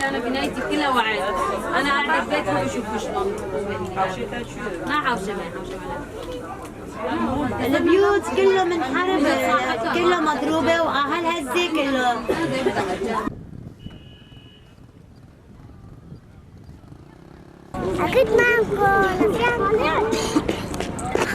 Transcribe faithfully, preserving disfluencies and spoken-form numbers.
انا بنايتي كلها وعي. انا قاعده في بيتي وبشوف شلون. ما حوشه ما حوشه. البيوت كله منحرب، كله مضروبه واهل هزه كله.